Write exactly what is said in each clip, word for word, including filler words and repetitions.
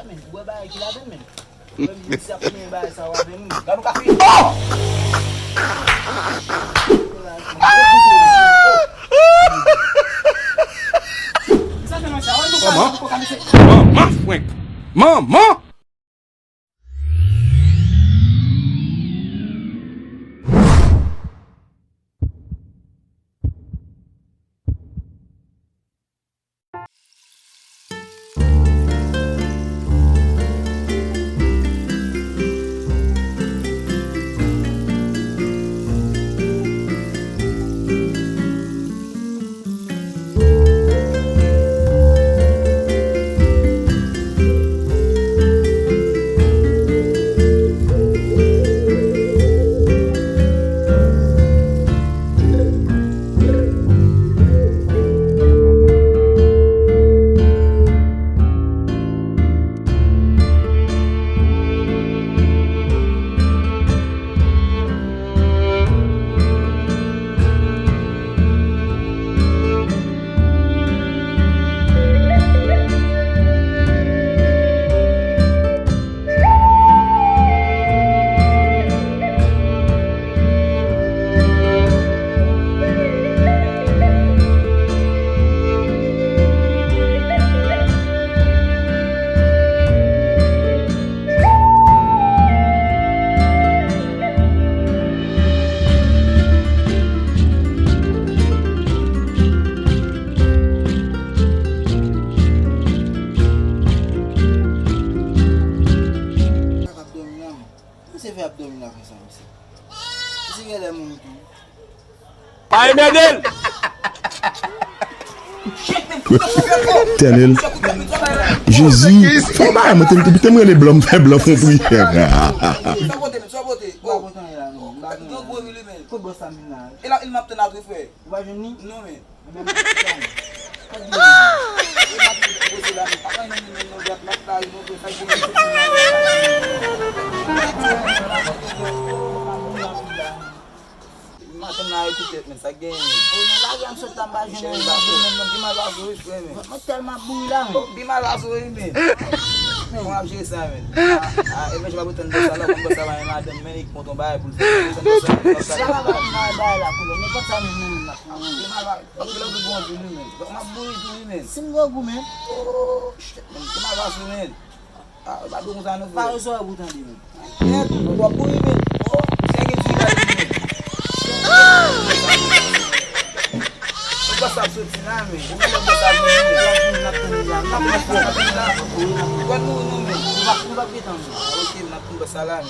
Men, ou wè bagay ki ladan l, men. Menm si ap fè bagay sa yo avè m, gad ou ka fè. Oh! Sa fè mwen sa, wè, nou ka, nou ka fè. Manman, manman, frenk. Manman! Misye fè ap dòmi la konsa, misye. Misye genlè moun tou. Ay, mède l! Tènèl. Jezi, fè yon bagay, mwen te, te, te mwen le blan, m fè blan fon pri. Sa pote, men, sa pote. Oh. Kote bòs sa vin la? E la, il m ap tann atrè, frè. Ou pa jwenn li? Non, men. Maten la, ekoute, men sa k genyen, men. Oh, nan lari a, m sot la, m pa jwenn anyen, men, men, pi mal pase wi, frè, men. Mwen tèlman ap bouyi la, men. Oh, pi mal pase wi, men. Kòman ap jere sa, men? Ah, ah, e men, jan m ap tann bòs sa la, kòm bòs sa pa gen madanm, men, li kontan bagay pou l fè. Sa pa bay bagay la, koulè. Nenpòt sa, men, men, men, la. Pi mal pase. Paske lè w dwe gou anpil wi, men. Donk, m ap bouyi tou wi, men. Si m gwo gou, men. Oh, shit, men. Ki mal pase, men. Ah, pa dwe konsa non, frè. Pale sou w pou tande, men. Nèt, w ap bouyi, men. Oh, se gen di la, men. Ou pa sa ap soti la, men. Ou pa sa ap soti la, men. N ap tann la. N ap tann la. Ou pa mouri non, men. Ou pa, ou pa gentan mouri. Ok, n ap tann sa la, men.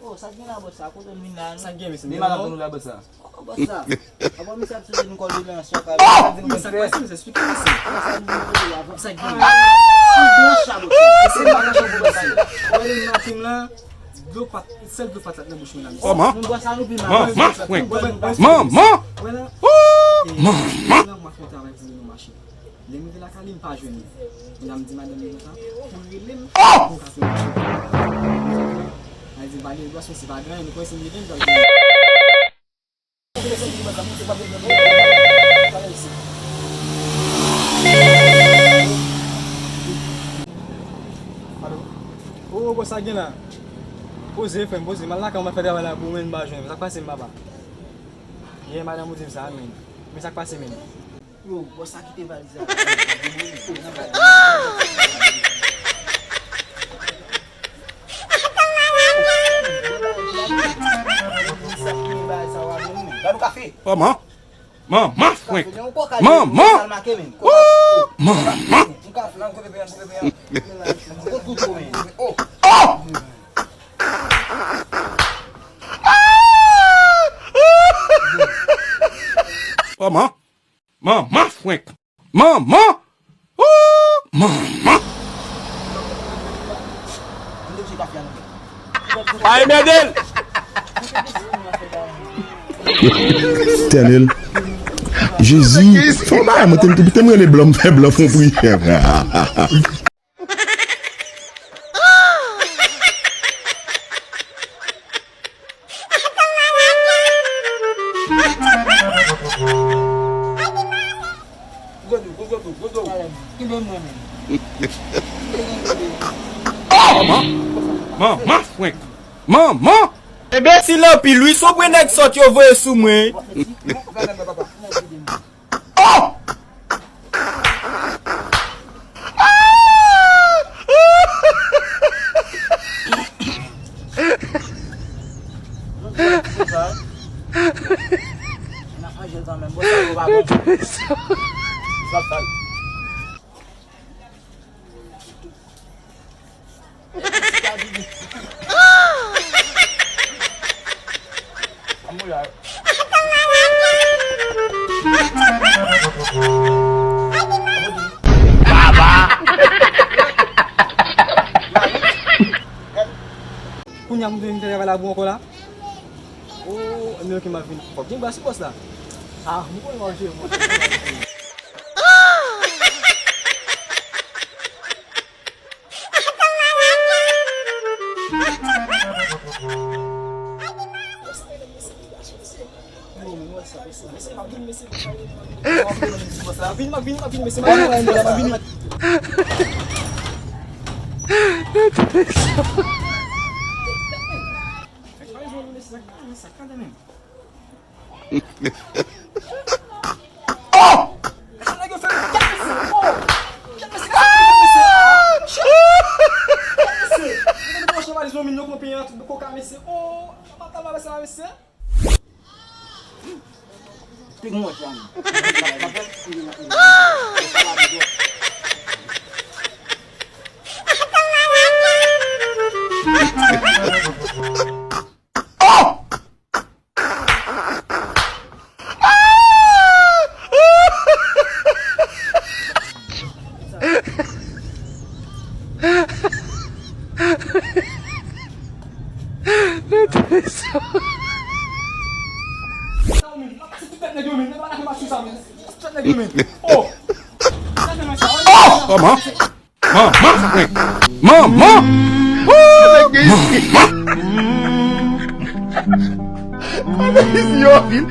Oh, sa k gen la bòs sa? Kote m vin la? Sa k gen, mesye? Vin mal ap nou la bòs sa. Oh, bòs sa. Apa misye ap sou nou kòdonans yon kay. Sa k pase, mesye? Esplike misye. Sa k gen? Ou blanch la, bòs sa. Mesye, m pa ka fè pou bòs sa. Ou wè li maten la, dlo pat, sèl dlo pat la nan bouch mwen la, mesye. Kòman? Moun bòs sa nou pi mal. Manman, manman. Ou wè la? Manman. Manman. Lè m rive lakay li, m pa jwenn li. Kounye a m di madanm li konsa, pou l rele m, pou m ka fè yon machin. Mwen di, "Ba gen bòs, se pa gen anyen, nou konn si m rele m, sa l di." Alo? O, bòs, sa gen la? Poze, frè m, poze. M al lakay, m al fè travay la pou mwen, m pa jwenn. Sa k pase m, papa? Yè, madanm ou di m sa, men. Men sa k pase, men. Yo, bòs sa kite valiz la. Gad ou ka fè. Manman. Manman, frenk. Manman. Manman. Ou ka fè, koupe pen, koupe pen. Kot kouto, men. Oh. Oh! Manman! Manman frenk! Manman! Ooh! Manman! Pa emède l! Tènèl. Jezi, fè yon bagay, mwen te, te, te m rele blan, m fè blan fè yon priyè. Manman! Manman frenk! Manman! Enbesil anpil wi, sonbren nèg sòt yo voye sou mwen. Kounye a m vin travay la pou ankò la. Oh, men ok, m ap vin. Fòk gen bra sou bòs la. Ah, m konnen w ap jere, m ap jere. Oh! Mesye, nèg yo fè m, gad mesye, oh! Gad mesye, gad mesye, ah! Shit! Gad mesye! Nèg yo pran chan valiz yon mil, yo pran penyen an, tout koka mesye, oh! Sa pa ta ba sa mesye. Te gen wòch la menm. Oh! Oh! Manman! Manman! Manman! Ooh! Manman! Isi yo vin.